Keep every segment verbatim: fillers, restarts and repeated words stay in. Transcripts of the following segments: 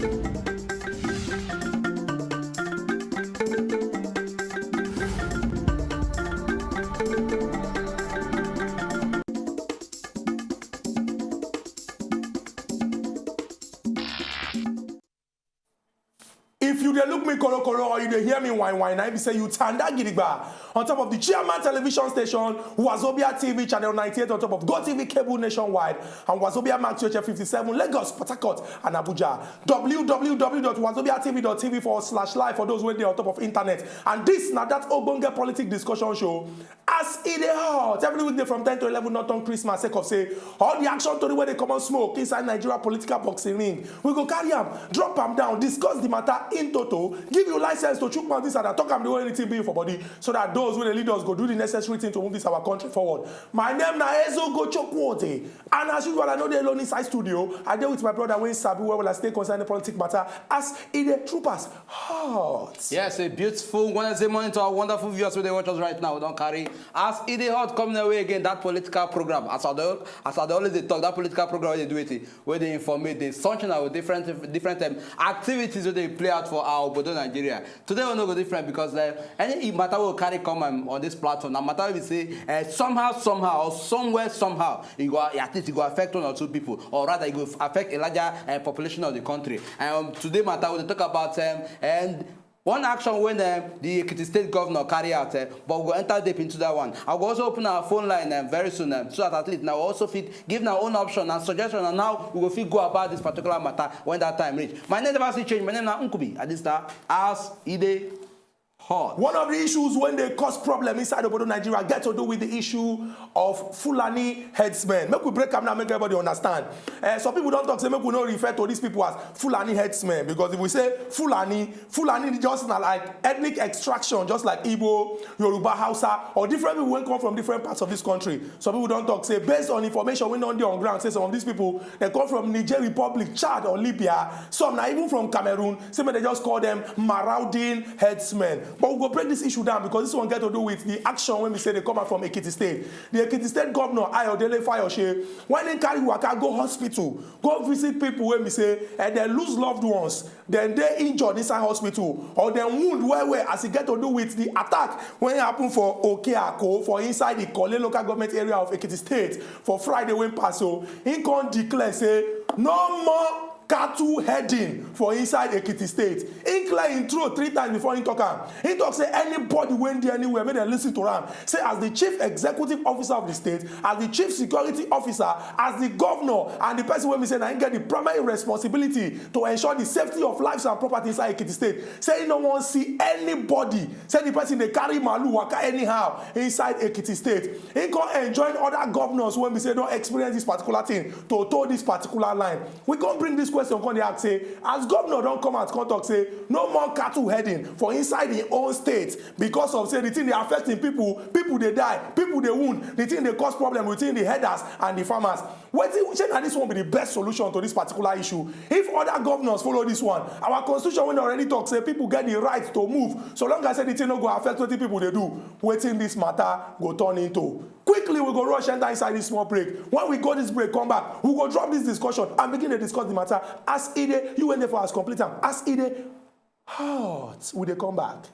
If you dey look me korokoro or you dey hear me whine whine, na im be say you tanda gidigba on top of the Chairman Television Station, Wazobia T V channel ninety-eight, on top of Go T V cable nationwide, and Wazobia Max U H F fifty-seven, Lagos, Port Harcourt, and Abuja. W W W dot wazobia T V dot T V forward slash live for those wey dey on top of internet. And this na that ogbonge politic discussion show. As e dey hot every weekday from ten to eleven, not on Christmas, sake of say all the action tori wey dey comot smoke inside Nigeria political boxing ring, we go carry am, drop am down, discuss the matter in toto, give you license to chook mouth inside and talk am the way anything be for body, so that those wey dey lead us go do the necessary thing to move this our country forward. My name na Ezo Gochokwote, and as usual, I no dey alone inside studio. I dey with my brother wey sabi well well as stay concerned the politic matter. As e dey, troopers, hot. Yes, a beautiful Wednesday morning to our wonderful viewers wey dey watch us right now. We don carry as e dey hot come their way again, that political program. As I dey, as I dey always dey talk, that political program wey dey do it, wey dey informate, dey sunshine our different, different um, activities wey dey play out for our obodo Nigeria. Today we no go different because uh, any matter we carry come um, on this platform, na matter we say uh, somehow, somehow, or somewhere, somehow, e go, at least e go affect one or two people, or rather, e go affect a larger uh, population of the country. Um, today matter we dey talk about um, and one action wey um, the Ekiti State governor carry out, uh, but we go enter deep into that one. I go also open our phone line um, very soon, um, so that at least now we also fit give our own option and suggestion and how we go fit go about this particular matter when that time reach. My name never still change. My name na Nkubi Adista, as e dey hot. One of the issues wey dey cause problem inside obodo Nigeria get to do with the issue of Fulani herdsmen. Make we break am now, make everybody understand. Uh, some people don talk say make we no refer to these people as Fulani herdsmen, because if we say Fulani, Fulani just na like ethnic extraction, just like Igbo, Yoruba, Hausa, or different people wey come from different parts of this country. Some people don talk say, based on information wey don dey on ground, say some of these people, they come from Niger Republic, Chad, or Libya. Some na even from Cameroon. Say make they just call them marauding herdsmen. But we go break this issue down because this one get to do with the action wey be say dey come out from Ekiti State. The Ekiti State governor, Ayodele Fayose, when he carry waka go hospital, go visit people wey be say eh, they lose loved ones, dem dey injured inside hospital, or dem wound well well as e get to do with the attack wey happen for Okeako for inside the Kole local government area of Ekiti State for Friday wey pass. So he come declare say no more cattle herding for inside Ekiti State. He clear him throat three times before he talk am. He talk say anybody wey dey anywhere, make dem listen to am. Say as the chief executive officer of the state, as the chief security officer, as the governor, and the person wey be say na him get the primary responsibility to ensure the safety of lives and property inside Ekiti State, say he no wan see anybody. Say the person dey carry malu waka anyhow inside Ekiti State. He come enjoin other governors wey be say don experience this particular thing to toe this particular line. We come bring this question, come dey ask say, as governor don come out come talk say no more cattle herding for inside him own state because of say the thing dey affect him people, people dey die, people dey wound, the thing dey cause problem between the herders and the farmers. Wetin, shey na this one be the best solution to this particular issue? If other governors follow this one, our constitution wey already talk say people get the right to move so long as say the thing no go affect wetin people dey do, wetin this matter go turn into? Quickly, we go rush enter inside this small break. When we go this break, come back, we go drop this discussion and begin to discuss the matter as e dey. You wey dey for house, complete am as e dey hot. We dey come back.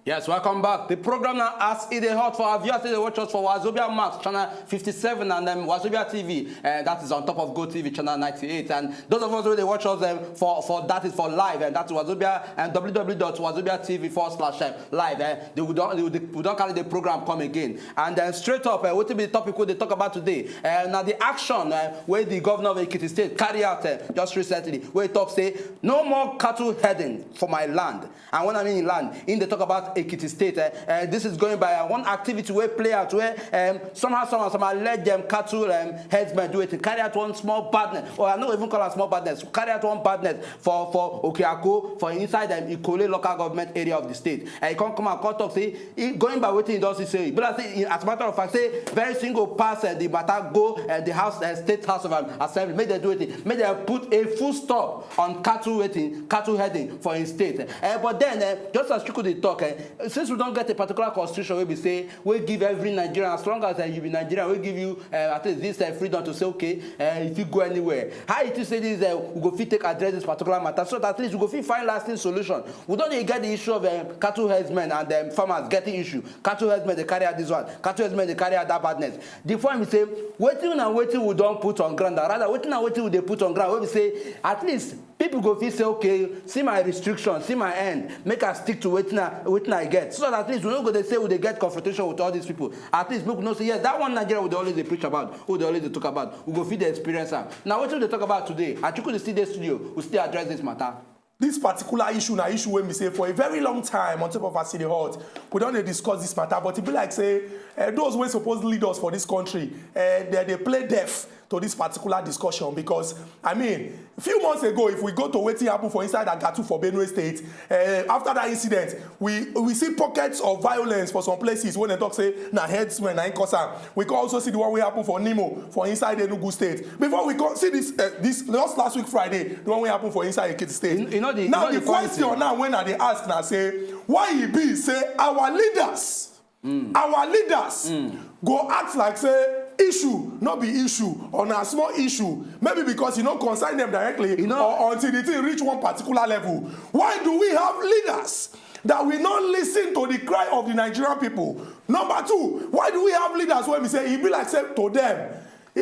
Yes, welcome back. The program now as e dey hot for our viewers, they watch us for Wazobia Max channel fifty-seven and um, Wazobia T V. Uh, that is on top of Go T V channel ninety-eight. And those of us who they watch us um, for for that is for live, and that's Wazobia and w w w dot wazobia t v forward slash live. Uh, they will don't they will, we don't carry the program come again. And then straight up, uh, what will be the topic we they talk about today? Uh, now the action uh, where the governor of Ekiti State carry out uh, just recently, where he talk say no more cattle herding for my land. And when I mean in land, in they talk about Ekiti State. Eh, eh, this is going by uh, one activity where play out where um, somehow, somehow, some alleged um, cattle um, headsmen do it, carry out one small badness, or I no even call it small badness, carry out one badness for for Okeako for inside um, Ikole local government area of the state. And he come come and come talk say, he, going by wetin he don see say, but I say, as a matter of fact, say very soon go pass uh, the matter go uh, the house, uh, state house of um, assembly. Make they do it, make they put a full stop on cattle waiting, cattle heading for his state. Uh, but then, uh, just as Chuku dey talk, uh, Since we don get a particular constitution wey be say, wey give every Nigerian, as long as uh, you be Nigerian, wey give you uh, at least this uh, freedom to say, okay, uh, if you go anywhere, how you think say this uh, we go fit take address this particular matter, so that at least we go fit find lasting solution? We don dey get the issue of um, cattle herdsmen and um, farmers getting issue. Cattle herdsmen dey carry out this one, cattle herdsmen dey carry out that badness. The point be say, wetin and wetin we don put on ground, and rather wetin and wetin we dey put on ground, wey be say at least people go fit say, okay, see my restriction, see my end, make I stick to wetin I wetin I get, so that at least we no go dey say we dey get confrontation with all these people. At least make we know say yes, that one Nigeria we dey always dey preach about, we dey always dey talk about, we go fit dey experience am. Na wetin we dey talk about today. Achuku dey still dey studio, we still address this matter. This particular issue na issue wey be say for a very long time on top of as e dey hot, we don dey discuss this matter, but e be like say uh, those wey suppose lead us for this country, uh, they dey play deaf to this particular discussion, because I mean, a few months ago, if we go to wetin happen for inside Agatu for Benue State, uh, after that incident, we we see pockets of violence for some places wey dem talk say na herdsmen na im cause am. We can also see the one wey happen for Nimo for inside Enugu State. Before we come see this uh, this just last week Friday, the one wey happen for inside Ekiti State. You, you know the, now you know the, the question now when I dey ask na say, why e be say our leaders, mm. our leaders mm. go act like say issue no be issue or na small issue, maybe because e no concern them directly, you know, or until the thing reach one particular level. Why do we have leaders that we no listen to the cry of the Nigerian people? Number two, why do we have leaders wey be say e be like say to them,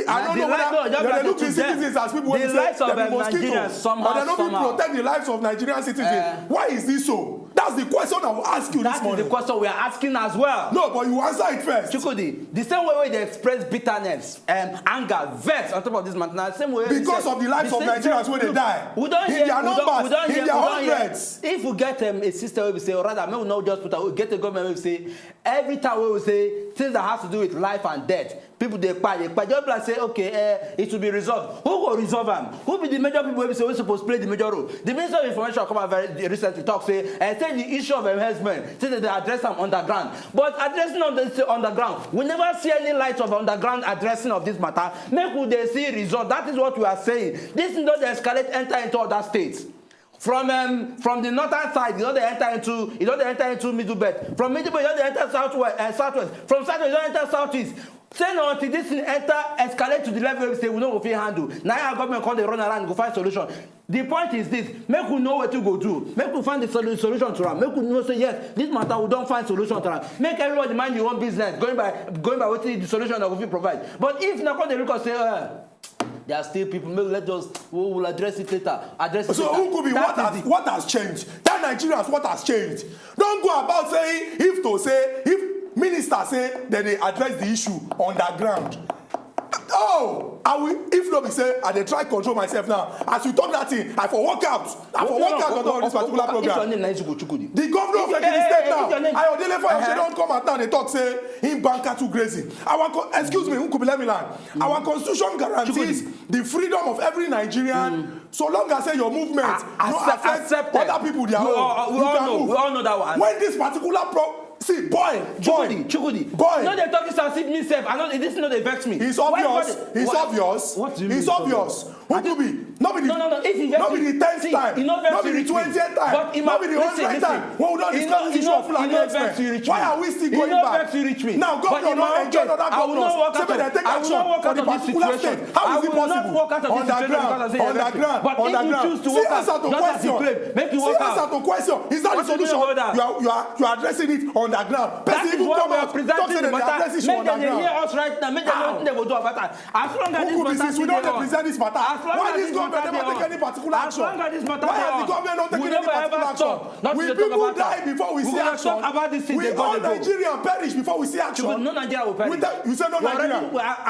I don't know whether they look the citizens as people wey be say they be mosquito, or they no fit protect the lives of Nigerian citizens. Why is this so? That's the question I will ask you this morning. That is the question we are asking as well. No, but you answer it first. Chukwudi, the same way wey dey express bitterness, um, anger, vex on top of this matter, na the same way. Because of the lives of Nigerians wey dey die in their numbers, in their hundreds. If we get um, a system wey be say, or rather, make we no just put am, we get a government wey be say, every time wey we say things that has to do with life and death, people dey kpai, dey kpai. Just be like say, okay, eh, it will be resolved. Who go resolve am? Who be the major people wey be say wey suppose play the major role? The Minister of Information come out very recently talk say, eh, say the issue of um, herdsmen, say that they address am underground. But addressing on the underground, we never see any light of underground addressing of this matter. Make we dey see result. That is what we are saying. This thing don dey escalate enter into other states. From um, from the northern side, you know they enter into you know they enter into middle belt. From middle belt, you know they enter southwest, uh, southwest. From southwest, you know enter southeast. Say no until this thing enter escalate to the level wey say we no go fit handle. Now our government come dey run around go find solution. The point is this: make we know what we go do. Make we find the solu- solution to am. Make we know say yes, this matter we don find solution to am. Make everybody mind your own business, going by going by wetin the solution that we fit provide. But if na come dey look us say, uh, there are still people. Make let us we will address it later. Address it. So later. Who could be what has what has changed? Tell Nigerians what has changed. Don't go about saying if to say if minister say then they address the issue on the ground. Oh, I will if no be say I dey try control myself now. As you talk that thing, I for walk out. I for walk out on this particular program. The governor of Ekiti State now, Ayodele Fayose, don come out now dey talk say him ban cattle grazing. Our co- excuse me, who could be let me land? Our constitution guarantees the freedom of every Nigerian so long as say your movement no affect other people their own. You can move. We all know that one. When this particular pro- See, boy, boy, Chukwudi, Chukwudi. Boy. No, they talk this as if me sef. I know this no dey vex me. It's obvious. It's obvious. What do you mean? It's obvious. Who could be? No be the no, no, no. If he vex me, no be the tenth time. No be the twentieth time. No be the hundredth time. When we don discuss this issue of Fulani herdsmen. Why are we still going back? Now governor no enjoy other governors. Say make dem take action for the particular state. How is it possible? On the ground, on the ground, on the ground. See answer to question. See answer to question. Is that the solution? You are you are you are addressing it on the ground. Person even come out talk say dem dey address issue on the ground. Make dem hear us right now. Make dem know wetin dem go do about am. As long as this matter still dey on. Who could be since we don dey present this matter? Why this government never take any particular action? Why has the government not taken any particular action? We people die before we see action. We all Nigerian perish before we see action. No Nigeria will perish. You say no Nigeria.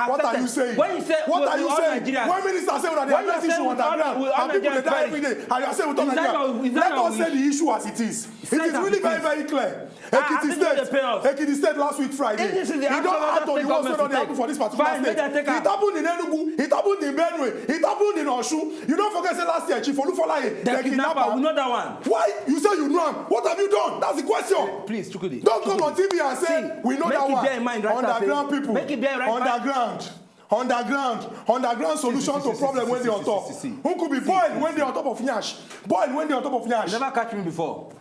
What are you saying? What are you saying? When minister say una dey address issue on the ground and people dey die every day, and you are saying we talk Nigeria. Let us say the issue as it is. It is really very very clear. Ekiti State, Ekiti State last week Friday. If this is the e don add to the worst wey don dey happen for this particular state. It happened in Enugu, it happened in Benue, it happened in Osun. You don forget say last year Chief Olufalaye dem kidnap am. We know that one. Why you say you know am? What have you done? That's the question. Please, Chukwudi. Don't come on T V and say we know that one. Underground people. Make it bear in mind right now. Underground people. Make it bear in mind. Underground. Underground solution to problem wey dey on top. Who could be boil wey dey on top of nyash? Boil wey dey on top of nyash. You never catch me before.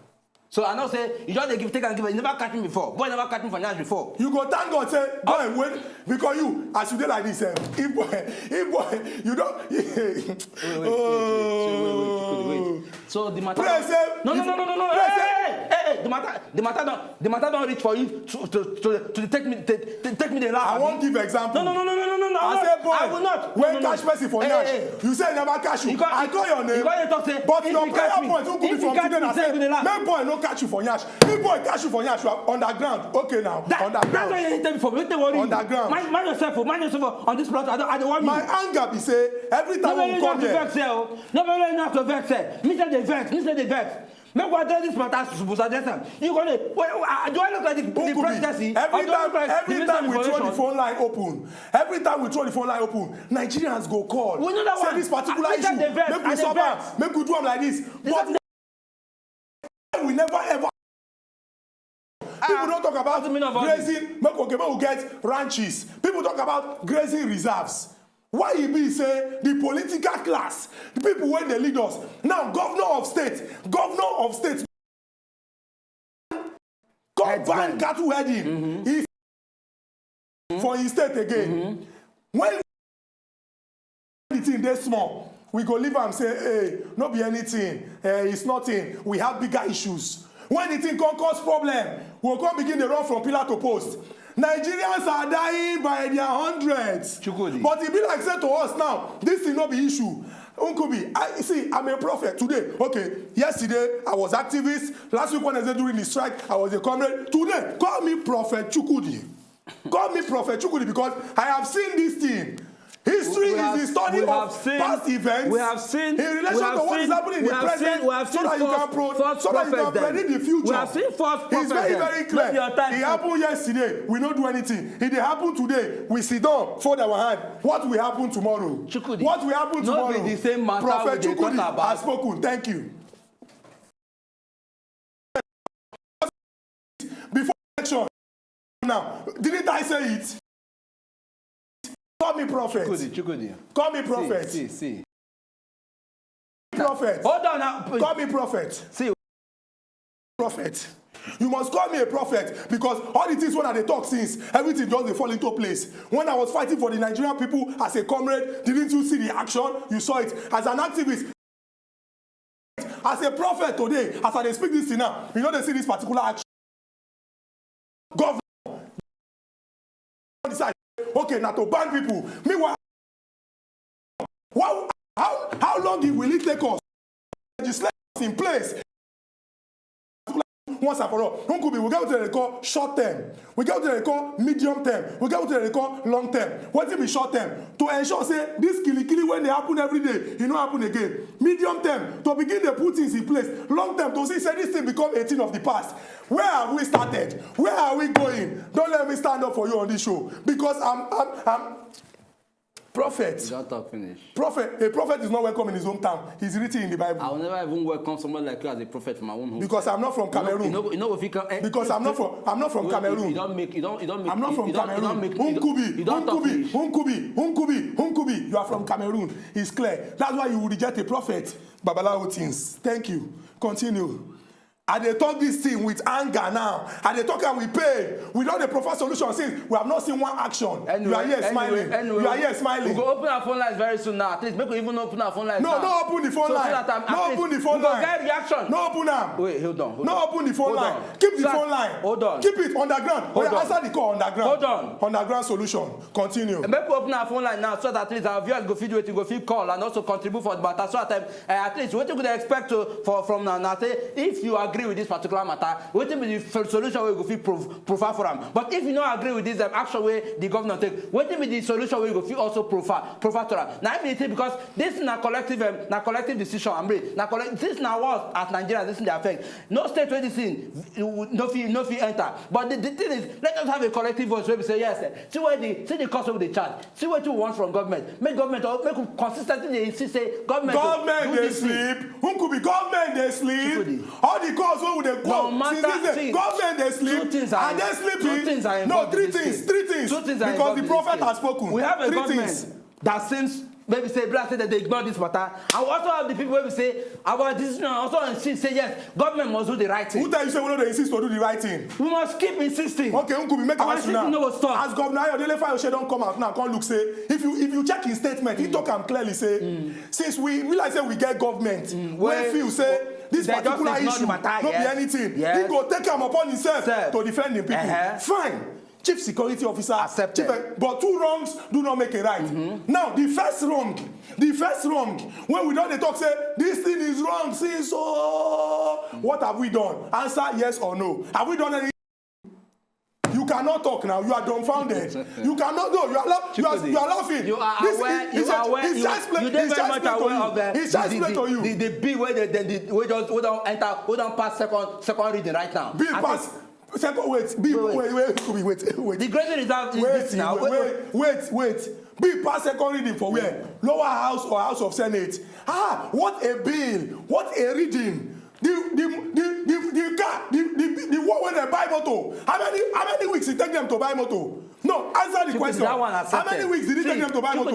So I know say you just dey give, take and give. You never catch me before. Boy never catch me for nyash before. You go thank God say boy wait because you as you dey like this eh, if boy if boy you don. Wait, wait, wait, wait, wait, wait, wait, wait, wait. So the matter. Pray say. No, no, no, no, no, no. Pray Hey, say. Hey, hey, hey, the matter, the matter don, the matter don reach for you to to to, to take me, take, take, take me dey laugh. I wan give example. No, no, no, no, no, no, no. I I say won't. boy I will not. wey No, no, no. Catch person for Hey, nyash hey, hey. You say I never catch you. You can't- I call your you name. can't talk say, But if your you prayer catch me, point who could if be you from catch today me, na say say you dey laugh. Make boy no catch you for nyash. If boy catch you for nyash, you are underground. Okay now. That, Underground. That's why you tell me for wetin worry you. Underground. Mind, mind yourself, oh, mind yourself oh, on this plot. I don't, I don't want My you. Anger be say every time Nobody we know how come to here. vex here. Oh. Nobody know how to vex here. Me say dey vex. Me say dey vex. Make we address this matter to suppose address am. You gonna wait, uh, do I look like the, the Ukubi, pregnancy? every Or do I time look like every the time we throw the misinformation? Phone line open, every time we throw the phone line open, Nigerians go call. We know that Say one. This particular I- I said issue, they vex, make I we dey solve vex. Am, make we do am like this. But we never ever. People don't talk about what's the meaning of all this? Grazing. Make okay, make we get ranches. People talk about grazing reserves. Why e be say the political class, the people wey dey lead us now, governor of state, governor of state, come ban cattle herding. If for him state again, when the thing dey small, we go leave am say, hey, no be anything, eh, it's nothing. We have bigger issues. When the thing come cause problem, we go come begin dey run from pillar to post. Nigerians are dying by their hundreds. Chukwudi. But e be like say to us now, this thing no be issue. Nkubi, I see, I'm a prophet today. Okay, yesterday I was activist. Last week Wednesday during the strike, I was a comrade. Today, call me Prophet Chukwudi. Call me Prophet Chukwudi because I have seen this thing. History We have- is the study we of have seen- past events we have seen- in relation we have to what is seen- happening in we the have present, seen- we have so seen that you can false- pro- false so that you can prophets then. Predict the future. We have seen false It's very, prophets then. Very clear. No be your time. It happened yesterday. We no do anything. It dey happen today. We sit down, fold our hand. What will happen tomorrow? Chukwudi, What will happen no tomorrow? Be the same matter Prophet we dey Chukwudi talk about. Has spoken. Thank you. Before election, now, didn't I say it? Call me prophet. Chukwudi, Chukwudi. Call me prophet. See, see, see. Prophet. Hold on now. Call me prophet. See. Prophet. You must call me a prophet because all the things wey I dey talk since, everything just dey fall into place. When I was fighting for the Nigerian people as a comrade, didn't you see the action? You saw it. As an activist, as a prophet today, as I dey speak this thing now, you no dey see this particular action. Governor decide, okay, na to ban people. Meanwhile, how, how, how long will it take us? Legislation in place. Once and for all, Nkubi, we get wetin dem dey call short term, we get wetin dem dey call medium term, we get wetin dem dey call long term. Wetin be short term? To ensure say this kilikili wey dey happen every day, e no happen again. Medium term, to begin dey put things in place. Long term, to see say this thing become a thing of the past. Where have we started? Where are we going? Don't let me stand up for you on this show because I'm I'm I'm prophet. You don talk finish. Prophet, a prophet is not welcome in his hometown. He's written in the Bible. I will never even welcome somebody like you as a prophet from my own home. Because I'm not from Cameroon. You know, you know if you can. Eh, Because I'm not from I'm not from you- Cameroon. You don't make. You don't. You don't make. I'm not you, from you don't, Cameroon. You don't make. You don't, Nkubi, you don't talk Nkubi, finish. Nkubi, Nkubi, Nkubi. You are from Cameroon. It's clear. That's why you will reject a prophet. Babalawo things. Thank you. Continue. I dey talk this thing with anger now. I dey talk am with pain. We don dey profile solution since. We have not seen one action. Anyway, You are here anyway, smiling. Anyway, You are here smiling. We go open our phone lines very soon now. At least make we even open our phone lines No, now. No open the phone So, line. So that, um, No at open least the phone we go line. Get reaction. No open am. Wait, hold on. Hold No on. open the phone Hold line. On. Keep the So, phone line. Hold on. Keep it underground. Hold Oya, on. Answer the call underground. Hold on. Underground solution. Continue. Make we open our phone line now so that at least our viewers go fit do wetin, go fit call and also contribute for the matter. So at, um, uh, at least wetin we dey expect to for from now na say if you agree with this particular matter, wetin be the f- solution wey you go fit prov- provide for am. But if you no agree with this um, action wey the governor take, wetin be the solution wey you go fit also provide provide to am? Na im be the thing because this na collective um, na collective decision. Amri, na collect this na us as Nigerians this thing dey affect. No state wey this thing you no fit no fit enter. But the, the thing is, let us have a collective voice wey be say yes, eh, see where the see the cost wey we dey charge. See wetin we want from government. Make government or make we consistently dey insist say government go Government do dey this thing. Sleep. Nkubi, government dey sleep. Nkubi. All the calls wey we dey No call matter since this day, thing. Government dey sleep. Two things are And they involved. sleeping. Two things are No, involved three in this things. case. Three things. Two things are Because involved the in prophet this case. Has spoken. We have a Three government things. That seems Maybe say black say that they ignore this matter. And we also have the people wey be say our decision also insist say yes, government must do the right thing. Who tell you say we no dey insist to do the right thing? We must keep insisting. Okay, Nkubi, make I ask you now. Our insisting no go stop. As Governor Ayodele Fayose don come out now, come look say if you if you check his statement, he talk am clearly say since we realize say we get government wey feel say this particular issue no be anything, he go take am upon himself to defend him people. Fine. Chief security officer accepted. But two wrongs do not make a right. Now the first wrong, the first wrong, when we don dey talk say this thing is wrong since, oh, what have we done? Answer yes or no. Have we done anything? You cannot talk now. You are dumbfounded. You cannot. No, you are, la- you are, you are laughing. You are aware. You are aware. You are very much aware of the the the the bill wey the the wey just wey don enter wey don pass second second reading right now. Bill pass. Second, wait, be, wait, wait, wait, wait, wait. The grading result is wait, this now. Wait, wait, wait, wait. Be pass second reading for where? Lower house or house of senate? Ah, what a bill! What a reading! The the the the the car the the the one wey dem buy motor. How many how many weeks e take dem to buy motor? No, answer the question. How many weeks did it take them to buy motor?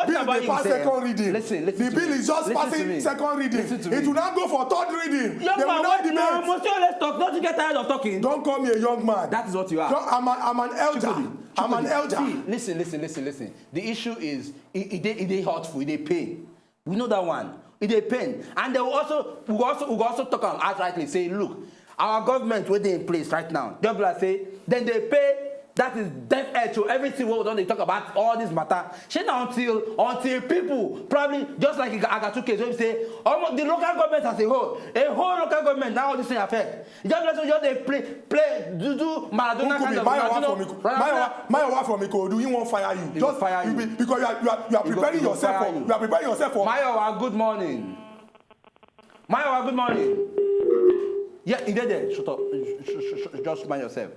Bill dey pass second reading. Listen, listen. The bill is just passing second reading. It will now go for third reading. Young man, wait now. Must you always talk? Don't you get tired of talking? Don't call me a young man. That is what you are. I'm, a, I'm an elder. I'm an elder. See, listen, listen, listen, listen. The issue is it, it, dey- it dey hurtful, it dey pain. We know that one. It dey pain. And they will also, we go also, we go also talk am outrightly, say, look, our government wey dey in place right now, just be like say, then they pay that is deaf ear to everything wey we don dey talk about all this matter. Shey na until until people probably just like Aga- Agatu case wey be say almost the local government as a whole, a whole local government na all this thing affect. You just let you just dey play play do do Maradona kind of Mayowa Ronaldinho. From Iko- Mayowa Mayowa from Ikorodu, he wan fire you. He go fire you. Because you are you are you are preparing yourself for you are preparing yourself for Mayowa, good morning. Mayowa, good morning. Yeah, he dey there. Shut up. Sh- sh- sh- Just mind yourself.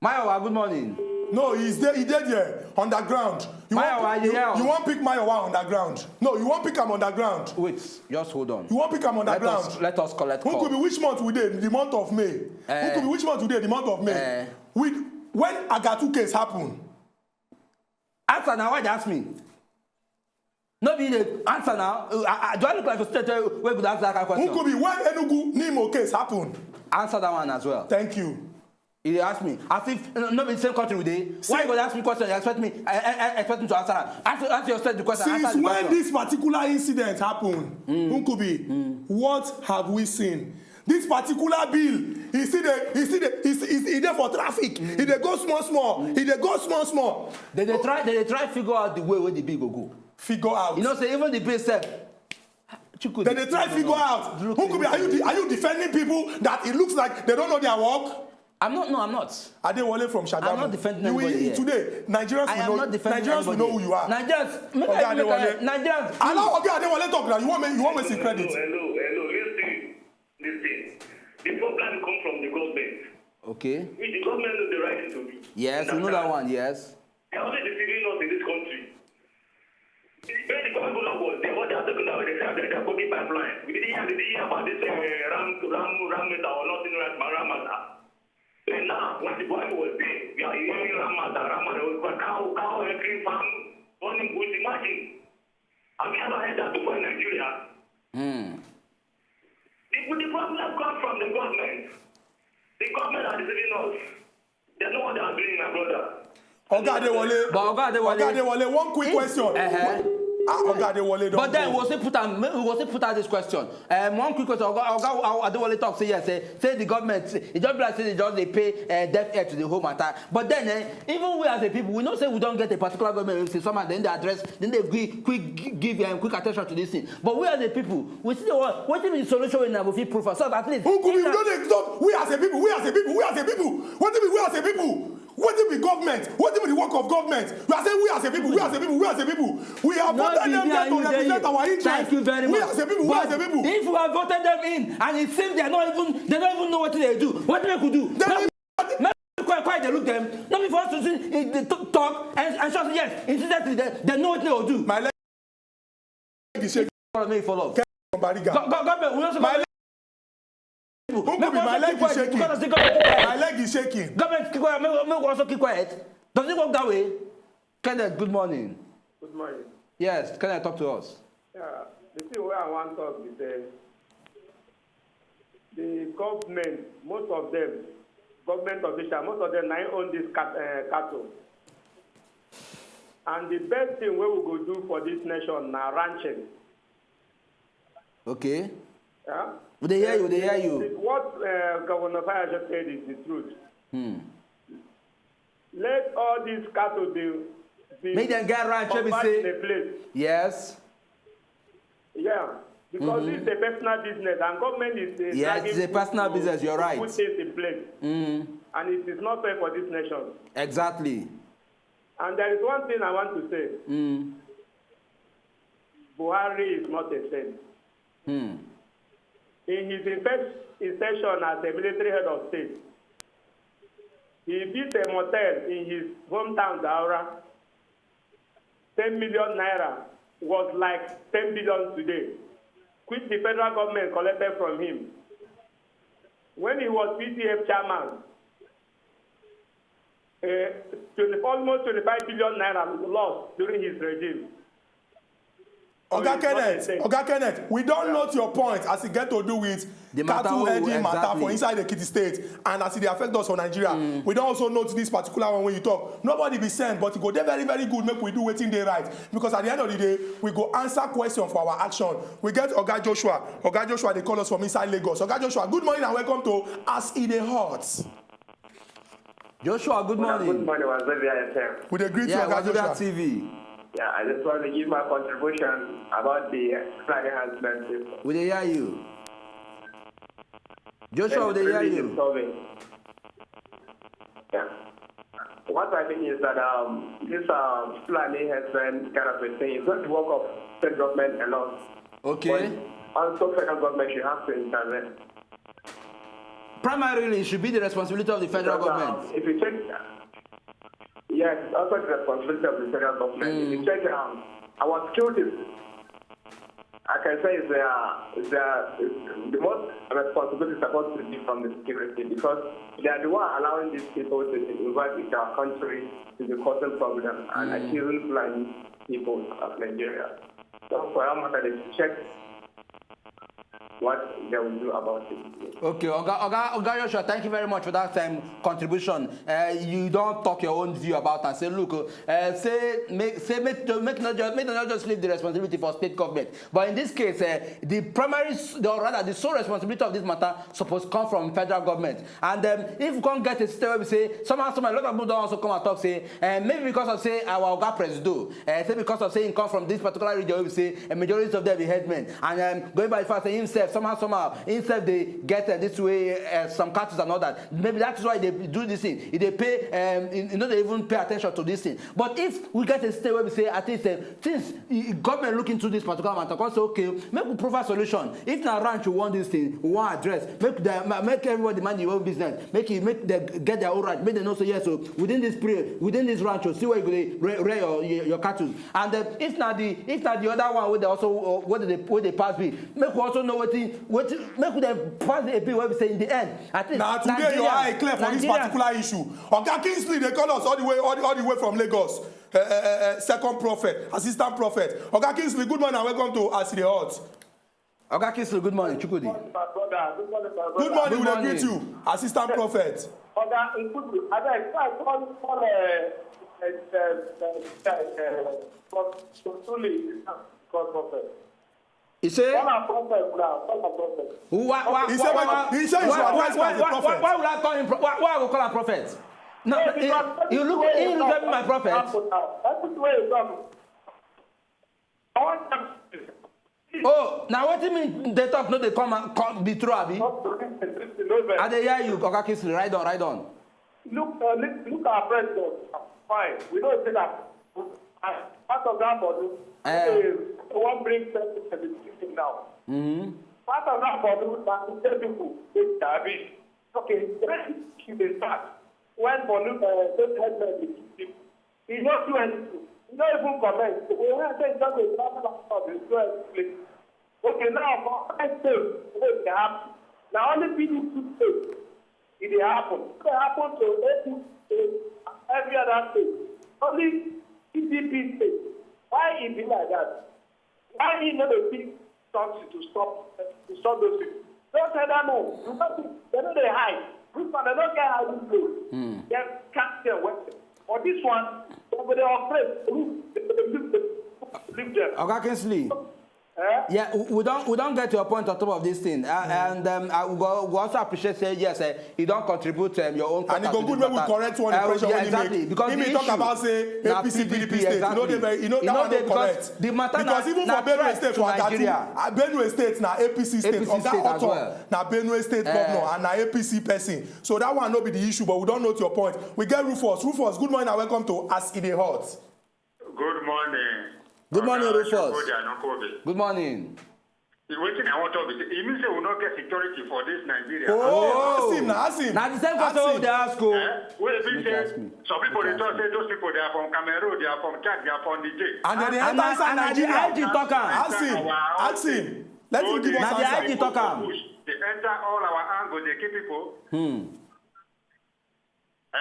Mayowa, good morning. No, he's there. He dey there underground. You wan Mayowa, pick- you you, hear? You wan pick Mayowa underground. No, you wan pick am underground. Wait, just hold on. You wan pick am Let underground. Us let us collect call. Nkubi, which month we dey? The month of May. Eh. Nkubi, which month we dey? The month of May. Eh. With when Agatu case happen. Answer now. Why they ask me? No be the answer now. Uh, uh, do I look like a state wey wey go ask that kind of question? Nkubi, when Enugu Nimo case happen? Answer that one as well. Thank you. He dey ask me as if uh, no be the same country we dey. Why you go dey ask me question? You expect me? I, I, I expect me to answer am. Ask, ask yourself the question. Answer Since the when question. This particular incident happen, Nkubi, what have we seen? This particular bill, e still dey, e still dey, e still, e dey for traffic. E dey go small small. E dey go small small. They dey try, they dey try figure out the way wey the bill go go. Figure out. You know say even the bill sef. Chukwudi. They dey try figure out. Look Nkubi, are you de- are you defending people that it looks like they don't know their work? I'm not. No, I'm not. Adewale from Shagamu. I'm not defending You will- anybody here. Today, Nigerians I will am know. Not defending Nigerians will anybody. Know who you are. Nigerians, make Oga I make I- Adewale. Nigerians. Allow Oga Adewale talk now. You want me? You want me to credit? Hello, hello. Listen, listen. The problem come from the government. Okay. Which the government know the right thing to do. Yes, we know that Understand? One. Yes. They are only deceiving us in this country. When the Bible was there, what they are talking about, they say they are building pipeline. We didn't hear, we didn't hear about this uh, Ram, Ram, Ram Meta or nothing like Ram Mata. And now, when the Bible was there, we are hearing Ram Mata, Ram Mata. But how, how a green farm running with imagine? Have you ever heard that before in Nigeria? Hmm. The, the problem comes from the government. The government are deceiving us. They know what they are doing, my brother. Oga Adewale. But Oga Adewale. Oga Adewale, one quick question. Uh-huh. Ah, Oga Adewale don But then go. We go still put am, we go still put out this question. Um, one quick question. Oga, Oga Adewale talk say yes, say, say the government, e just be like say they just dey pay uh, deaf ear to the whole matter. But then, eh, even we as a people, we know say we don get a particular government wey say somehow then they address, then they quick, quick gi- give um, quick attention to this thing. But we as a people, we still dey want wetin be the solution wey una go fit put for so that at least. Who could we don't dey talk? We as a people, we as a people, we as a people. Wetin be we as a people? Wetin be government? Wetin be the work of government? You are saying we as a people, we as a people, we as a people. We have No voted be them me there and to you dey represent you. Our interest. Thank you very We much. As a people, we But as a people. If we have voted them in and it seems they are not even they don't even know what they do, what make we do? Then Make we quiet, quiet, they look them. Not before us to see it, they t- talk and and show say yes, incidentally they, they know what they will do. My leg is shaking. Follow me, follow. From Bariga. Go, go, government, we also My leg Who could be my leg is shaking? My leg is shaking. Government keep quiet. Make, make we also keep quiet. Does it work that way? Kenneth, good morning. Good morning. Yes, can I talk to us? Yeah, the thing where I want talk is say the government, most of them, government official, most of them now own this cat, uh, cattle. And the best thing we will go do for this nation now ranching. Okay. Yeah? We dey hear you, we dey hear you. What uh, Governor Fire just said is the truth. Hmm. Let all these cattle be, be Make them get ranch, let me confined say. In a place. Yes. Yeah, because it's a personal business and government is uh, Yes, dragging it's a personal people business, you're to right. Put things in place, Mm. And it is not fair for this nation. Exactly. And there is one thing I want to say. Mm. Buhari is not a saint. Hmm. In his infes- inception as a military head of state, he built a motel in his hometown, Daura. Ten million naira was like ten billion today, which the federal government collected from him. When he was P T F chairman, uh, twenty, almost twenty-five billion naira lost during his regime. Oga Sorry, Kenneth, sorry. Oga Kenneth, we don note your point as e get to do with The matter cattle wey we- herding matter for exactly. Inside Ekiti State and as e dey affect us for Nigeria. We don also note this particular one wey you talk. Nobody be sent, but e go dey very very good make we do wetin dey right, because at the end of the day, we go answer question for our action. We get Oga Joshua. Oga Joshua dey call us from inside Lagos. Oga Joshua, good morning and welcome to As E Dey Hot. Joshua, good Good morning. morning, Wazobia F M. We dey greet Yeah, you, Oga Wazobia Joshua. T V. Yeah, I just want to give my contribution about the uh, flood enhancement. We dey hear you. Joshua, we dey hear you. Yeah. What I think is that um, this um, flood enhancement kind of a thing is not the work of state government alone. Okay. But also federal government should have to intervene. Primarily, it should be the responsibility of the federal Because, government. um, if you check, yes, also the responsibility of the federal government. If you check um, our security, I can say is their, is their, is the most responsibility is supposed to be from the security, because they are the one allowing these people to invade into our country to be causing problems and accusing blind people of Nigeria. So for that matter, they should check what they will do about it. Okay, Oga, Oga, Oga Joshua, thank you very much for that um, contribution. Uh, you don talk your own view about and say, look, uh, say make say make to make not just make not just leave the responsibility for state government. But in this case, uh, the primary, s- the, or rather the sole responsibility of this matter suppose come from federal government. And um, if we come get a system where we say somehow, somehow, a lot of people don also come and talk say, uh, maybe because of say our Oga Presido, uh, say because of say he come from this particular region, we say a majority of them be headmen, and um, going by the fact say himself somehow, somehow himself they get uh, this way uh, some cattle and all that. Maybe that is why they do this thing. If they pay, um, you know, they even pay attention to this thing. But if we get a state where we say at least uh, things, i- i- government look into this particular matter, come say okay, make we provide solution. If na ranch we want this thing, we want address, make them ma- make everybody mind your own business. Make it make them get their own ranch. Make them know say yes, so within this period, within this ranch, you see where you go dey re- rear your your, your cattle. And uh, if na the if na the other one wey dey also uh, wey dey wey dey pass bill, make we also know wetin wetin make we dey pass a bill wey be say in the end at least Na today your eye clear for this particular issue. Oga Kingsley dey call us all the way all the, all the way from Lagos. Uh, uh, uh, second prophet, assistant prophet. Oga Kingsley, good morning and welcome to As E Dey Hot. Oga Kingsley, good morning. Chukwudi. My brother, good morning, my brother. Good morning, we dey morning. Greet you, assistant prophet. Oga, include me. Abeg, try call call uh, uh, uh, uh, uh, Sotuli, call prophet. He say, Call am prophet now, call am prophet. why, why, He why, said, why, he said you should why, address me why, as a why, why, prophet. Why would I call him? Pro- why, why I go call him prophet? No, Hey, he, because you look, everything he wey look talk like my prophet. Happen now. Everything wey you talk. I want am. Oh, now what do you mean? They talk, no, they come and come be true, abi? Not to listen, listen, no vex. I dey hear you, Oga Kingsley. Right on, right on. Look, uh, look, look at president. Fine. We don't say that. As part of that body, Eh. okay, we wan bring sense to the system now. Mm-hmm. Part of that body, that is tell people, they garbage. Okay, when you dey start, when Bonu, uh, those headmen dey kill people, he no do anything. He no even comment. So when I say he don dey travel and stuff, he do anything. Okay, now for high sales, wey dey happen. Na only P D P state e dey happen. E dey happen to A P C state and every other state. Only P D P state Why e be like that? Why e no dey pick something to stop to stop those people? Don't tell them, oh, you know, they no dey hide. This one, they don't get hiding place. Dem catch them well. For this one, they go dey operate. They go dey leave them. Oga Kingsley. Eh? Yeah, we- we don we don get your point on top of this thing, uh, and um, I, we, go, we also appreciate say yes, uh, you don contribute um, your own. And e go good make we correct one impression yeah, wey he exactly, make. Because He the be talk issue about say na A P C, P D P P D P, state. You know, exactly. they very, you know, E that no one dey no because correct. the matter Because na- even na for Benue threat State, to for Agatu, Nigeria. uh, Benue State na A P C state. A P C Oga state as Oto well. Na Benue State Eh. governor and na A P C person. So that one no be the issue, but we don note your point. We get Rufus. Rufus, good morning and welcome to As E Dey Hot. Good morning. Good morning, Oga Rufus. Chukwudi Anukobi. Good morning. Wetin I wan talk be say, e mean say we no get security for this Nigeria. Oh, Oh. ask him na, ask him. Na the same Ask question him. we dey ask o. Eh? Wey e be Make say you ask me. Some people Make dey you talk ask say me. Those people, they are from Cameroon, they are from Chad, they are from Niger. And then they And enter na- inside and na the Nigeria. I G talk am. Ask him. Ask him. Let him give us Na the answer. I G talk am. They enter all our angle, they kill people. Eh?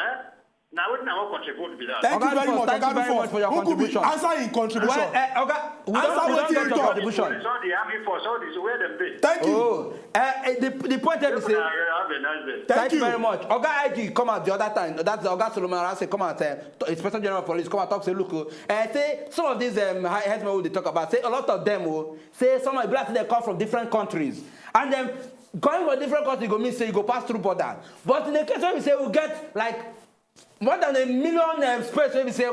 Now wetin I wan contribute be that. Thank you Oga very Rufus, much, thank Oga you very Rufus. much for your Nkubi, contribution. Answer in contribution. Well, uh, Oga, we Answer don we don wetin get you your talk. contribution. Police, all the army force, all this, where them dey? Thank you. Oh, uh, uh, the the point is People say. are have a nice day. Thank Thank you you. very much. Oga I G come out the other time. That's Oga Solomon Arase come out. Uh, Inspector General of Police come out talk say look, uh, say some of these um, he- headsmen we dey talk about say a lot of them oh, say some of the black they come from different countries and then going from different countries go mean say you go pass through border. But in the case where we say we get like more than a million um, space where we say uh,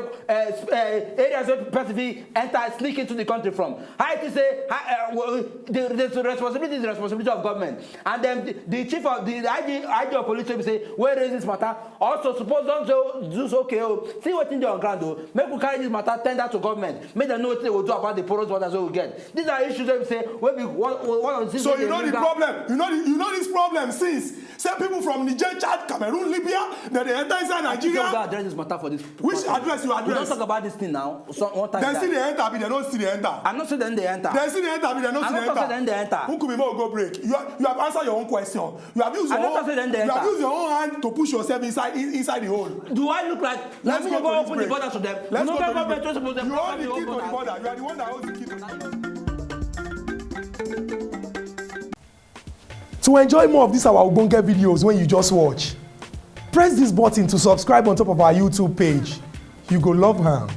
sp- uh, areas where person fit enter sneak into the country from. How it is say how, uh, w- the, the responsibility is the responsibility of government and then the, the chief of the I G, I G of police wey be say wey raise this matter also suppose don do do so okay o see wetin dey on ground o make we carry this matter tender to government make dem know wetin dem go do about the porous borders wey we get these are issues wey be say wey be one one of the things So wey you dey know the bring am. Problem. You know the you know this problem since. Say people from Niger, Chad, Cameroon, Libya, then they enter inside I think we go Nigeria. Address this matter for this. Which podcast. address you We don address? Talk about this thing now. So one time. They that- see the enter, but they don't see the enter. I no say dem dey enter. They see the enter, but they don't I see no the talk say enter. Dem dey enter. Who could be more go break? You have, you have answered your own question. You have used I your no talk own. say Dem dey You have enter. Used your own hand to push yourself inside in- inside the hole. Do I look like? Let's we go no go to open this the break. Border to them. Let's We go no to go this open break. to them. You only key to the border. You are the one that holds the key to the border. To enjoy more of these our ogbonge videos when you just watch, press this button to subscribe on top of our YouTube page. You go love am.